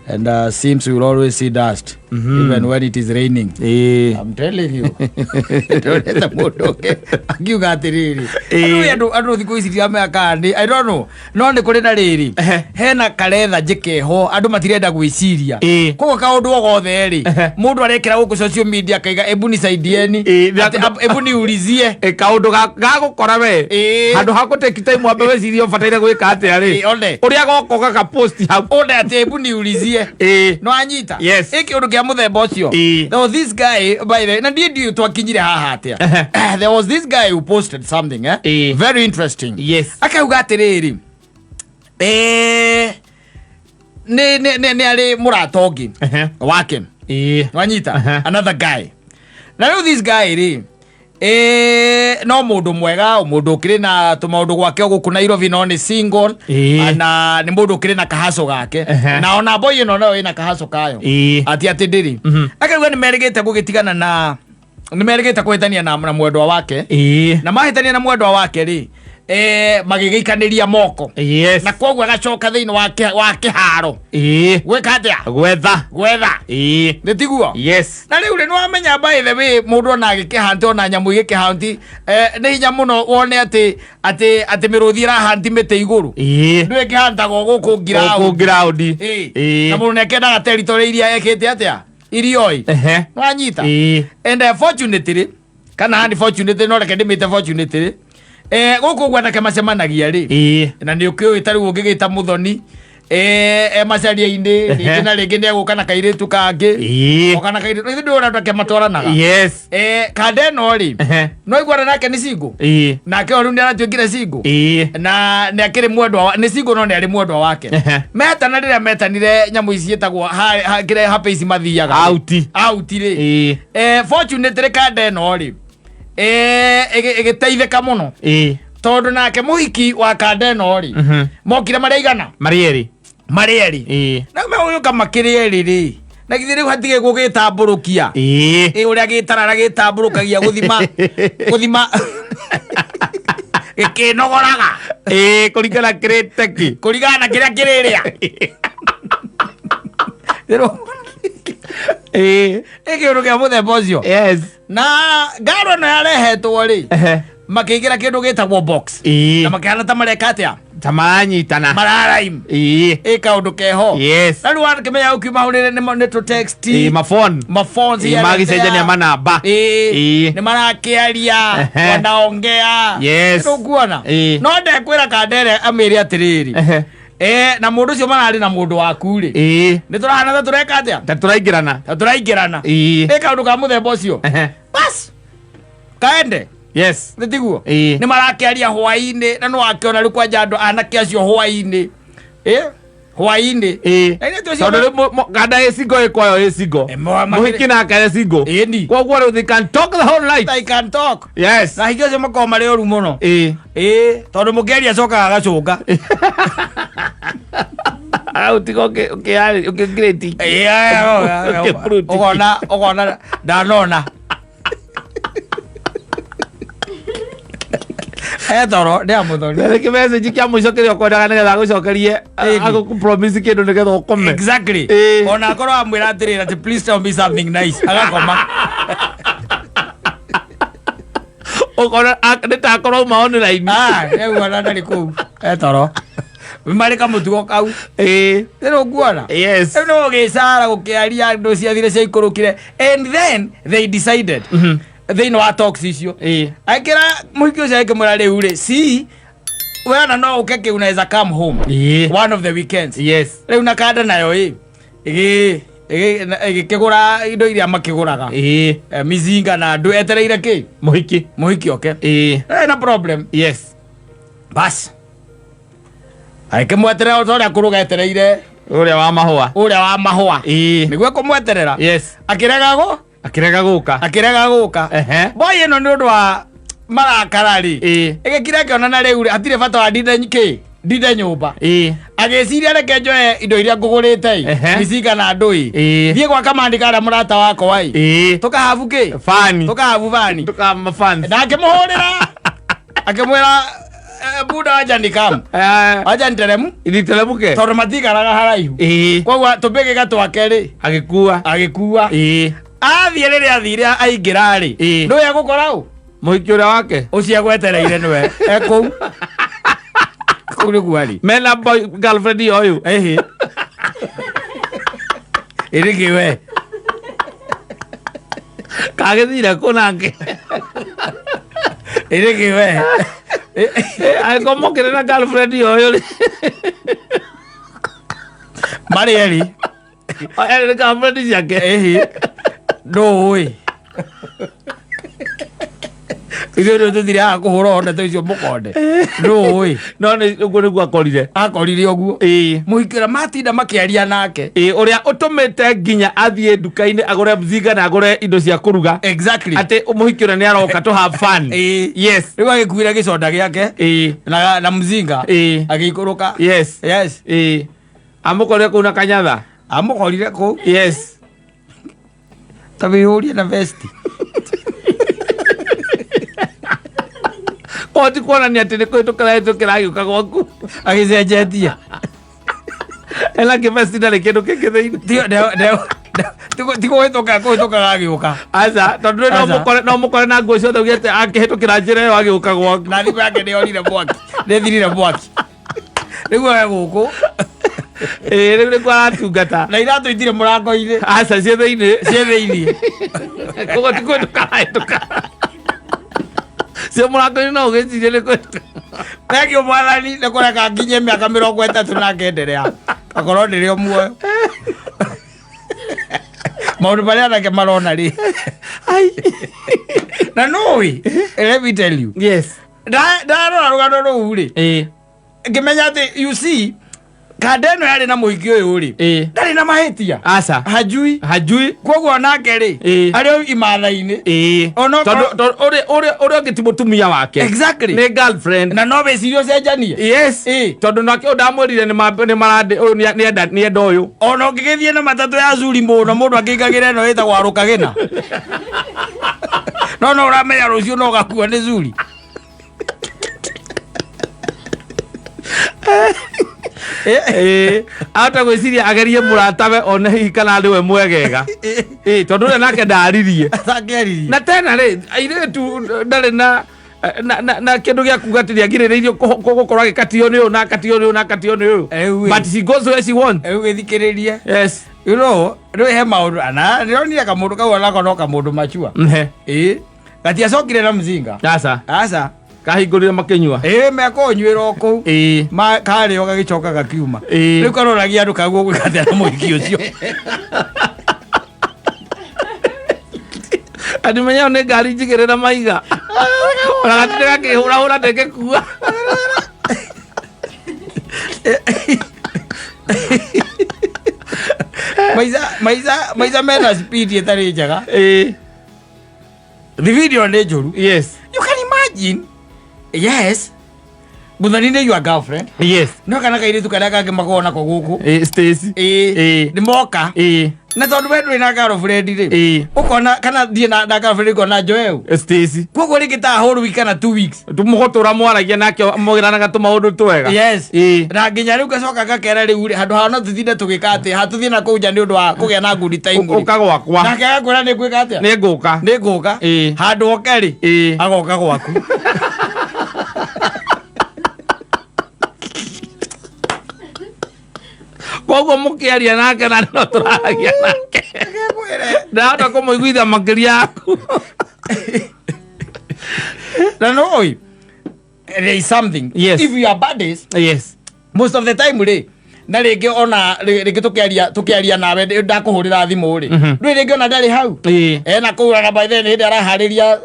And seems we will always see dust. Even when it is raining. I'm telling you, ndonete mũndũ ũngĩ akiuga atĩrĩrĩ, andũ andũ thikũ ici ndiramenya kana nĩ, I don't know, no nĩ kũrĩ na rĩrĩ, hena karetha njĩkeho andũ matirenda gwĩciria. Koguo kaũndũ o gothe rĩ, mũndũ arekĩra gũkũ social media akaiga, "Ebu nisaidieni." Atĩ, "Ebu niulizie." Kaũndũ gagũkora we, handũ ha gũteki time wambe wecirie ũbataire gwĩka atĩa rĩ, Ĩĩ, one. Ũrĩa goka gakapost hau. One atĩ, "Ebu niulizie." No anyita ĩ kĩũndũ kĩa mũthemba ũcio. There was this guy, by the way, na ndiĩ ndiũ twakinyire haha atĩa. There was this guy who posted something, eh? Very interesting. Akauga atĩrĩrĩ, nĩ arĩ mũrata ũngĩ wake. Wanyita? Another guy. Na rĩu this guy rĩ, no mũndũ mwega, mũndũ ũkĩrĩ na tũmaũndũ gwake gũkũ Nairobi, no nĩ single. Na nĩ mũndũ ũkĩrĩ na kahaco gake. Na ona boy ĩno nayo ĩna kahaco kayo. Ati atĩ ndĩrĩ. Akauga nĩ merĩgĩte gũgĩtigana na nĩ merĩgĩte kũhĩtania na mwendwa wake. Na mahĩtania na mwendwa wake rĩ, magĩgĩikanĩria moko. Na koguo agacoka thĩinĩ wa kĩharo gwĩka atĩa? Gwetha. Gwetha. Nĩ tiguo? Yes. Na rĩu rĩ, nĩwamenya, by the way, mũndũ ona agĩkĩhanti, ona nyamũ igĩkĩhanti, nĩ hinya mũno wone atĩ mĩrũthi ĩrahanti mĩtĩ igũrũ. Ndũ ĩkĩhantagwo gũkũ gũkũ ground. Ground. Na mũndũ nĩakendaga territory iria ekĩte atĩa irioi. Nwanyita? And fortunately kana unfortunately, no reke ndĩmĩte fortunately, gũkũ ũguo anake macemanagia rĩ, na nĩ ũkĩũĩ ta rĩu ũngĩgĩta mũthoni, e macaria-inĩ, rĩngĩ na rĩngĩ nĩ egũka na kairĩtu kangĩ. Oka na kairĩtu ithuĩ ndũĩ ũrĩa andũ ake matwaranaga. Kanda ĩno rĩ, no iguana nake nĩ single. Nake o rĩu nĩ aratuĩkire single. Na nĩ akĩrĩ mwendwa nĩ single, no nĩ arĩ mwendwa wake. Metana rĩrĩa metanire nyamũ ici ciĩtagwo kĩrĩa happy ici mathiaga Out. Out rĩ, fortunately kanda ĩno rĩ, ĩgĩteithĩka mũno, tondũ nake mũhiki wa kanda ĩno rĩ, mokire marĩ aigana? Marĩ erĩ. Marĩ erĩ. Na megũgĩũka makĩrĩ erĩ rĩ, na githĩ rĩu hatige gũgĩtambũrũkia? Ĩ ũrĩa gĩtarara gĩtambũrũkagia gũthima gĩkĩnogoraga. Kũringana kĩrĩte kĩ. Kũringana na kĩrĩa kĩrĩrĩa. Ĩ kĩũndũ kĩa mũthemba ũcio. Na ngaro ĩno yarehetwo rĩ, makĩingĩra kĩndũ gĩtagwo box. Na makĩhana ta mareka atĩa? Ta maranyitana. Mararaim. Ĩ kaũndũ keho. Na rĩu wakĩmenya ũkiuma hũrĩre nĩ tũ text. Mafone. Maphones. Magĩcenjania manamba. Nĩ marakĩaria. Wanaongea. Nĩũkuona? No ndekwĩra kandere amĩre atĩrĩrĩ, na mũndũ ũcio mararĩ na mũndũ waku rĩ, nĩ tũrahana ta tũreka atĩa? Ta tũraingĩrana. Ta tũraingĩrana. Ĩ kaũndũ ka mũthemba ũcio. Bas kaende. Nĩ tiguo? Nĩ marakĩaria hwaĩ-inĩ, na nĩ wakĩona rĩu kwanja andũ anake acio hwaĩ-inĩ, hwaĩ-inĩ. Na ithuĩ tũcio Tondũ rĩu kanda ĩ single, ĩ kwayo ĩ single. Mũhiki nake ĩ single. Ĩni. Koguo rĩu they can talk the whole night. They can talk. Na hingo acio makoragwo marĩ ũru mũno. Tondũ mũkĩaria acokaga agacũnga. Agũtiga ũkĩngirĩti. Ũkĩburuti. Ũkona ndanona etoro nĩ amũthoni. Nĩ kĩ message kĩa mũico kĩrĩa ũkwendaga nĩgetha agũcokerie, agũkũ-promise kĩndũ nĩgetha ũkome? Exactly. Ona akorwo amwĩra atĩrĩrĩ atĩ, "Please tell me something nice," agakoma. Ũkona nĩ ta akorwo auma online. Ah, rĩu ona ndarĩ kũu etoro, marĩ kamũtugo kau. Rĩu ũkuona? Yes. Rĩu nĩ gũgĩcara gũkĩaria andũ ciathire ciaikũrũkire, and then they decided thĩinĩ wa talks icio, akĩra mũhiki ũcio, akĩmwĩra, "Rĩu rĩ, see we ona no ũke kĩ unaweza come home one of the weekends." Rĩu na kanda nayo ĩ ĩgĩkĩgũra indo iria makĩgũraga, mizinga na andũ etereire kĩ? Mũhiki. Mũhiki oke. Na problem. Bas agĩkĩmweterera o ta ũrĩa kũrũga etereire. Ũrĩa wa mahũa. Ũrĩa wa mahũa. Nĩguo ekũmweterera. Akĩrega gũ Akĩrega gũka. Akĩrega gũka. Boy ĩno nĩ ũndũ wa marakara rĩ, ĩgĩkira ĩkĩona na rĩu rĩ, hatirĩ bata wa ndinde kĩ ndinde nyũmba. Agĩciria, "Reke njoe indo iria ngũgũrĩte ĩ, micinga na andũ ĩ, thiĩ gwa kamandi karĩa mũrata wakwa ĩ, tũkahabu kĩ fani tũkahabu bani." Tũkama fans. Na akĩmũhũrĩra akĩmwĩra, Buda aja nikamu. Eh, Aja niteremu. Niteremũke. Tondũ matigaraga haraihu. Ĩĩ. Koguo tũmbĩgĩga twake rĩ, Agĩkua. Agĩkua. Ĩĩ. Athiĩ rĩrĩa athire aingĩra rĩ, Ĩĩ. nĩwe egũkora ũ? Mũhiki ũrĩa wake. Ũcio agwetereire nĩwe ekũu. Kũu nĩguo arĩ. Mena boy girlfriend ũyũ. Ĩhĩ. Ĩrĩ kĩwe. Kagĩthire kũ nake. Ĩrĩ kĩwe. Angĩkorwo mokĩre na girlfriend ũyũ rĩ. Marĩ erĩ. Erĩ nĩ girlfriend ciake. Ĩhĩ. Ndũĩ. Ithuĩ nĩ tũthire haha kũhũra honete ũcio mũkonde. Ndũĩ. No nĩ ũguo nĩguo akorire. Akorire ũguo. Ĩĩ. Mũhiki ũrĩa matinda makĩaria nake. Ĩĩ, ũrĩa ũtũmĩte nginya athiĩ nduka-inĩ agũre mzinga na agũre indo cia kũruga. Exactly. Atĩ mũhiki ũrĩa nĩ aroka to have fun. Ĩĩ. Yes. Rĩu agĩkuire gĩconda gĩake Ĩĩ. na mzinga. Ĩĩ. Agĩikũrũka. Yes. Yes. Ĩĩ. Amũkorire kũu na kanyatha. Amũkorire kũu. Yes. Ta wĩyũrie na vesti. Ko ti kuonania atĩ nĩ kũhĩtũkĩra hĩtũkĩra agĩũka gwaku. Agĩcenjetie. Ena kĩvesti ndarĩ kĩndũ kĩngĩ thĩinĩ. Ti kũhĩtũka kũhĩtũka gagĩũka. Aca, tondũ rĩu no Aca. mũkore no mũkore na nguo ciothe uge atĩ akĩhĩtũkĩra njĩra ĩyo agĩũka gwaku. Na thimũ yake nĩ yorire mwaki. Nĩ thirire mwaki. Rĩu e gũkũ. Ĩĩ, rĩu nĩkuo aratungata. Na iratũ itirĩ mũrango-inĩ. Aca, ciĩ thĩinĩ. Ciĩ thĩinĩ. Koguo ti kũhĩtũka arahĩtũka. Ciĩ mũrango-inĩ no ũgĩcirie nĩ kũhĩtũka. Thengio mwathani nĩ kũreka nginye mĩaka 30 na ngenderea. Akorwo ndĩrĩ o muoyo. Maũndũ marĩa anake marona rĩ. Ai. Na nũĩ, let me tell you. Yes. Ndarora rũgano rũu rĩ, Ĩĩ. ngĩmenya atĩ you see, kanda ĩno yarĩ na mũhiki ũyũ rĩ, Ĩĩ. ndarĩ na mahĩtia. Aca. Hajui. Hajui. Koguo nake rĩ, Ĩĩ. arĩ o imatha-inĩ. Ĩĩ. Onokorwo- Tondũ tondũ ũrĩa ũrĩa ũrĩa ũngĩ ti mũtumia wake. Exactly. Nĩ girlfriend. Na no wĩcirie ũcenjanie. Yes. Ĩĩ. Tondũ nake ũyũ ndamwĩrire nĩ nĩ marandĩ ũyũ nĩ nĩenda ũyũ. Ona ũngĩgĩthiĩ na matatũ ya zuri mũno mũndũ akĩingagĩra ĩno ĩtagwo arũkagĩna. No no ũramenya rũciũ no ũgakua nĩ zuri. Ĩĩ. Ahota gwĩciria agerie mũratawe one hihi kana nĩwe mwegega. Ĩĩ, tondũ ũrĩa nake ndaririe. Atangĩaririe. Na tena rĩ, airĩtu ndarĩ na kĩndũ gĩa kuga atĩ nĩagirĩrĩirio gũkorwo agĩkatio nĩ ũyũ na akatio nĩ ũyũ na akatio nĩ ũyũ. Eũ ĩ. But she goes where she wants. Rĩu gĩthikĩrĩrie. Yes. You know, rĩu he maũndũ ana ndĩronire kamũndũ kau onako no kamũndũ machua. Mhe. Ĩĩ. Gatiacokire na mzinga. Aca. Aca. Kahingũrire makĩnyua. Ĩĩ mekũnyuĩra o kũu. Ĩĩ. Ma karĩo gagĩcoka gakiuma. Ĩĩ. Rĩu karoragia andũ kaguo gwĩka atĩa na mũhiki ũcio. Andũ menyao nĩ ngari njigĩrĩra maiga. Ona gatinde gakĩhũrahũra ndĩngĩkua. Maica maica maica mena speed ĩtarĩ njega. Ĩĩ. The video nĩ njũru. Yes. You can imagine. Yes. Muthani nĩ your girlfriend. Yes. No kana kairĩtu karĩa kangĩ makoragwo nako gũkũ. Ĩĩ, Stacy. Ĩĩ. Ĩĩ. Nĩ moka. Ĩĩ. Na tondũ we ndũrĩ na girlfriend rĩ. Ĩĩ. Ũkona kana thiĩ na girlfriend ngona Joel. Stacy. Koguo rĩngĩ ta whole week kana 2 weeks. Mũgũtũra mwaragia nake mũgĩranaga tũmaũndũ twega. Yes. Ĩĩ. Na nginya rĩu gacoka gakera rĩu rĩ handũ ha no tũtinde tũgĩka atĩ hatũthiĩ na kũu nja nĩ ũndũ wa kũgĩa na good time rĩ. Ũka gwakwa. Nake agakwĩra nĩ ngwĩka atĩa? Nĩ ngũka. Nĩ ngũka. Ĩĩ. Handũ oke rĩ. Ĩĩ. Agoka gwaku. Koguo mũkĩaria nake na no tũraragia nake. Ndahota kũmũiguithia makĩria yaku. Na no oi. There is something. Yes. If you are buddies, Yes. most of the time rĩ na rĩngĩ ona rĩngĩ tũkĩaria nawe ndakũhũrĩra thimũ rĩ, ndũĩ rĩngĩ ona ndarĩ hau. Ĩĩ. Ena kũu na by then hĩndĩ araharĩria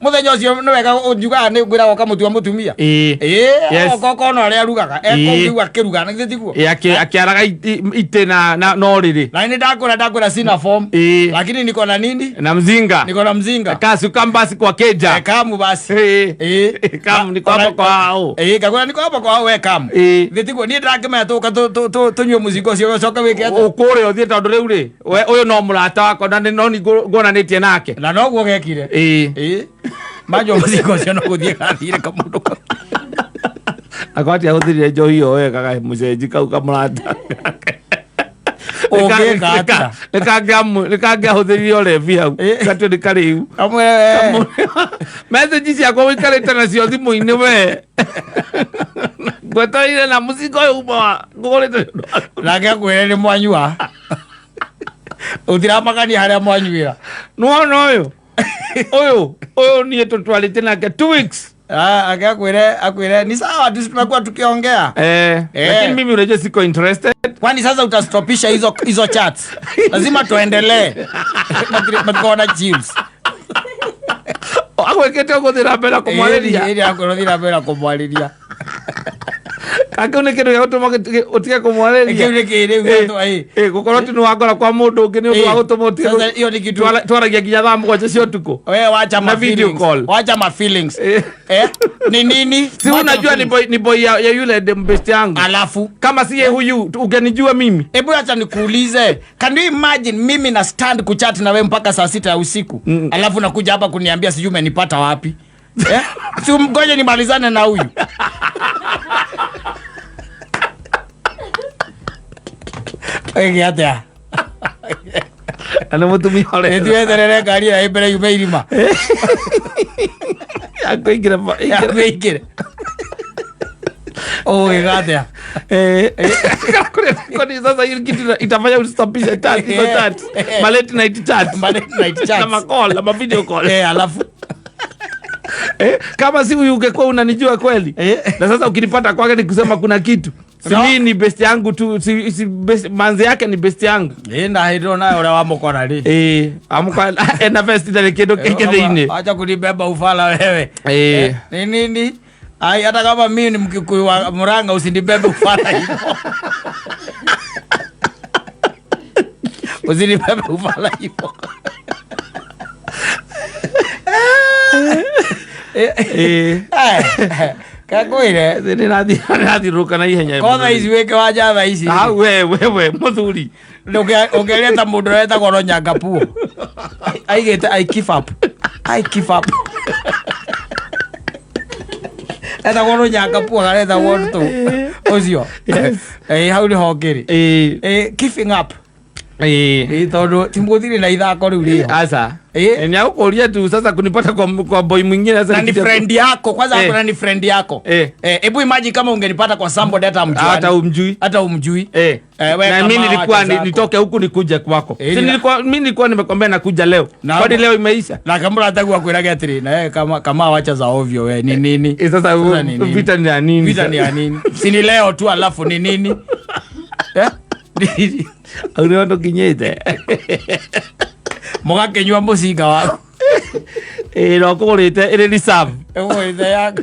mũthenya ũcio nĩ wega njugaga nĩ ngwĩraga ũkamũtua mũtumia. Ĩĩ. Ĩĩ. Yes. Oka ũkona ũrĩa arugaga ekũu Ĩĩ. rĩu akĩruga na githĩ tiguo? Ĩĩ, akĩaraga itĩ na ũrĩrĩ. Na nĩ ndakwĩra sina form. Ĩĩ. Lakini niko na nini? Na mzinga. Niko na mzinga. Kasi kambasi kwa keja. Kamu basi. Ĩĩ. Ĩĩ. Kamu niko hapa kwa hao. Ĩĩ, ngakwĩra niko hapa kwa hao, we kamu. Ĩĩ. Githĩ tiguo niĩ ndĩrakĩmenya tũka tũnyue mũcinga ũcio ũcoke wĩke atĩa? Ũkũrĩa ũthiĩ tondũ rĩu rĩ we ũyũ no mũrata wakwa na no ni nguonanĩtie nake. Na noguo gekire. Ĩĩ. Ĩĩ. Manyua mũcinga ũcio no gũthiĩ gathire kamũndũ kau. Akwati ahũthĩrire njohi ĩyo wega kahe mũcenji kau kamũrata. Ũngĩka atĩa? Nĩkangĩahũthĩrire ũrebi hau. Gatue nĩ karĩu. Kamwe Message ciakwa ũikarĩte nacio thimũ-inĩ we. Ngwetereire na mũcinga ũyũ uma wa ngũgũrĩte nĩ ũndũ waku. Nake akwĩre nĩ mwanyua. Ũtiramakania harĩa mwanyuĩra. Nĩwona ũyũ? Ũyũ ũyũ niĩ tũtwarĩte nake 2 weeks. Ah, ake akwĩre ni sawa tu, tumekuwa tukiongea. Lakini mimi unajua siko interested. Kwani sasa utastopisha hizo chats? Lazima tuendelee. Matikaona chips. Agwĩkĩte ũgũthiĩ na mbere na kũmwarĩria. Ĩĩ, akwĩra na mbere na kũmwarĩria. Kangĩu nĩ kĩndũ gĩa gũtũma ũtige kũmwarĩria. Kĩu nĩ kĩĩ rĩu gĩatũ- Gũkorwo atĩ nĩ wangora kwa mũndũ ũngĩ nĩ ũndũ wa gũtũma ũtige. Sasa hiyo ni kitu Twaragia nginya thaa 7 cia ũtukũ. Wewe wacha Na ma video feelings. call. Wacha ma feelings. Eh? Ni nini? Si Wacha unajua ma ni feelings. boy ya yule dem best yangu. Alafu Kama siye huyu ungenijua mimi. Hebu acha nikuulize, can you imagine mimi na stand kuchat na wewe mpaka saa 6 ya usiku, alafu nakuja hapa kuniambia sijui umenipata wapi, eh? Si mgoje nimalizane na huyu. Ĩgĩ atĩa? Na nĩ mũtumia ũrĩa. Nĩtiweterere ngari ĩyo mbere yume irima. Akũingĩra ingĩra. Yakuingĩre ũgĩka atĩa? Kwani sasa hiyo kitu itafanya ustopishe chat, hizo chat, ma late night chat. Ma late night chats. Na ma call, na ma video call. Alafu Kama si huyu ungekuwa unanijua kweli? Na sasa ukinipata kwake ni kusema kuna kitu. Si No. mimi ni best yangu tu, si best, manzi yake ni best yangu. Ĩ, na hĩndĩ ĩyo nayo ũrĩa wamũkora rĩ. Amũka ena vest itarĩ kĩndũ kĩngĩ thĩinĩ. Acha kunibeba ufala wewe. Ni nini? Ai, hata kama mimi ni Mkikuyu wa Murang'a, usinibebe ufala hivyo. Usinibebe ufala hivyo. Kakwire. Nĩrathiũrũrũka na ihenya. Kotha ici wĩke wanja tha ici. Ah, we we we mũthuri. Ũngĩreta mũndũ ũrĩa wetagwo Ronyangapuo. Aigĩte "I give up. I give up." Etagwo Ronyangapuo kana etagwo tũ ũcio. Yes. Hau nĩho ngĩrĩ. Giving up. Tondũ ti gũtirĩ na ithako rĩu rĩho. Asa. Nĩ agũkũria tu sasa kunipata kwa boy mwingine sasa Na ni friend yako kwanza. Hakuna, ni friend yako. Hebu imagine kama ungenipata kwa somebody hata mjuani. Hata umjui. Hata umjui. We Na kama mimi nilikuwa wacha zako. nitoke huku nikuje kwako. Si mimi nilikuwa nimekwambia nakuja leo. Kwani leo imeisha? Na kama unataka kukwiraga atĩrĩ na wewe kama wacha za ovyo, we ni nini? Sasa Sasa ni nini? Vita ni ya nini? Vita ni ya nini? Si ni leo tu, alafu ni nini? Eh? Nini? Au nĩ tũkinyĩte. Mũgakĩnyua mũcinga waku. No kũgũrĩte ĩrĩ reserve. Ĩgũgĩte yaku.